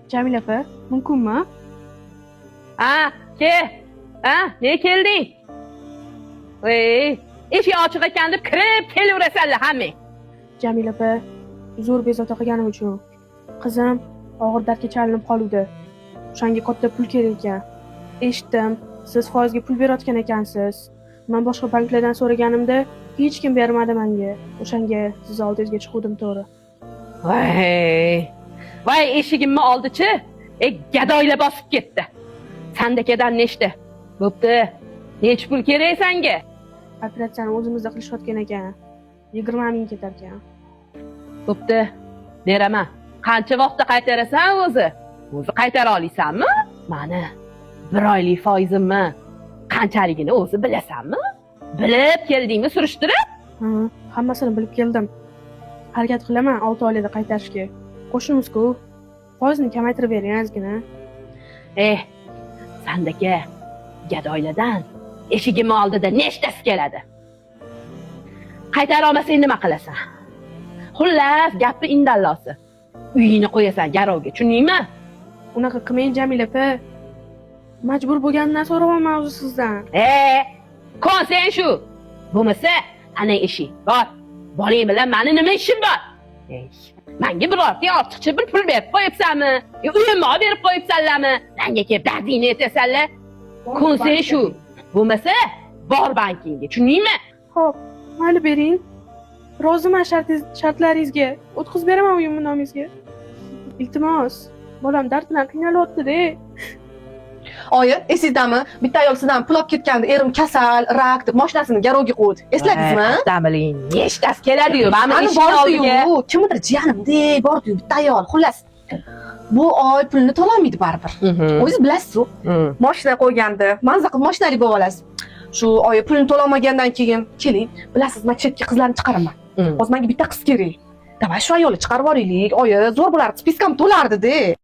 Jamila opa, mumkinmi? Ha, ke. Ha, ne kelding? Ey, eshik ochiq ekan deb kirib kelaverasanlar hammang. Jamila opa, zo'r bezovta qilganim uchun. Qizim og'ir dardga chalinib qoluvdi. O'shanga katta pul kerak ekan. Eshitdim, siz foizga pul berayotgan ekansiz. Men boshqa banklardan so'raganimda hech kim bermadi menga. O'shanga sizni oldingizga chiquvdim, to'g'ri. Voy. Voy, eshigimni oldichi. E, gadoylar bosib ketdi. Sandakadan nechta? Bo'pti. Nechi pul kerak sanga? Operatsiyani o'zimizda qilishayotgan ekan. 20 ming ketar ekan. Bo'pti. Beraman. Qancha vaqtda qaytarasan o'zi? O'zi qaytara olasanmi? Mani bir oylik foizimni qanchaligini o'zi bilasanmi? Bilib keldingmi surishtirib? Ha, hammasini bilib keldim. Harakat qilaman 6 oyda qaytarishga. Qo'shnimiz-ku. Foizini kamaytirib bering ozgina. Eh, sandaka gadoylardan eshigimni oldida nechtasi keladi? Qaytara olmasang nima qilasan? Xullas, gapni indallosi. Uyingni qo'yasan garovga, tushundingmi? Unaqa qilmang, Jamila opa. Majbur bo'lganimdan so'rayapman o'zi sizdan. E, ko'nsang shu. Bo'lmasa, ana eshik. Bor. Bolang bilan mani nima ishim bor? Ey, manga birorta ortiqcha bir pul berib qo'yibsanmi? Uyimni olib berib qo'yibsanlarmi? Manga kelib dardingni aytasanlar. Ko'nsang shu. Bo'lmasa, bor bankingga, tushundingmi? Xo'p, mayli, bering. Roziman shartlaringizga. O'tkazib beraman uyimni nomingizga. Iltimos, bolam dard bilan qiynalyapti-da. Oyi, esingizdami, bitta ayol sizdan pul olib ketgandi, erim kasal, rak deb moshinasini garovga qo'ydi, esladingizmi? Qadamling nechtasi keladi-yu, mana Ani eshikni oldiga. bordiyu, kimnidir jiyanimdek bordiyu bitta ayol. Xullas, bu oy pulini to'lolmaydi baribir, o'zingiz bilasiz-ku. Moshina qo'ygandi, maza qilib moshinali bo'lib olasiz. Shu oyi pulini to'lolmagandan keyin, keling, bilasiz, man chetga qizlarni chiqaraman. Hozir menga bitta qiz kerak, давай shu ayolni chiqarib yuboraylik, oyi, zo'r bo'lardi, списка m to'lardida.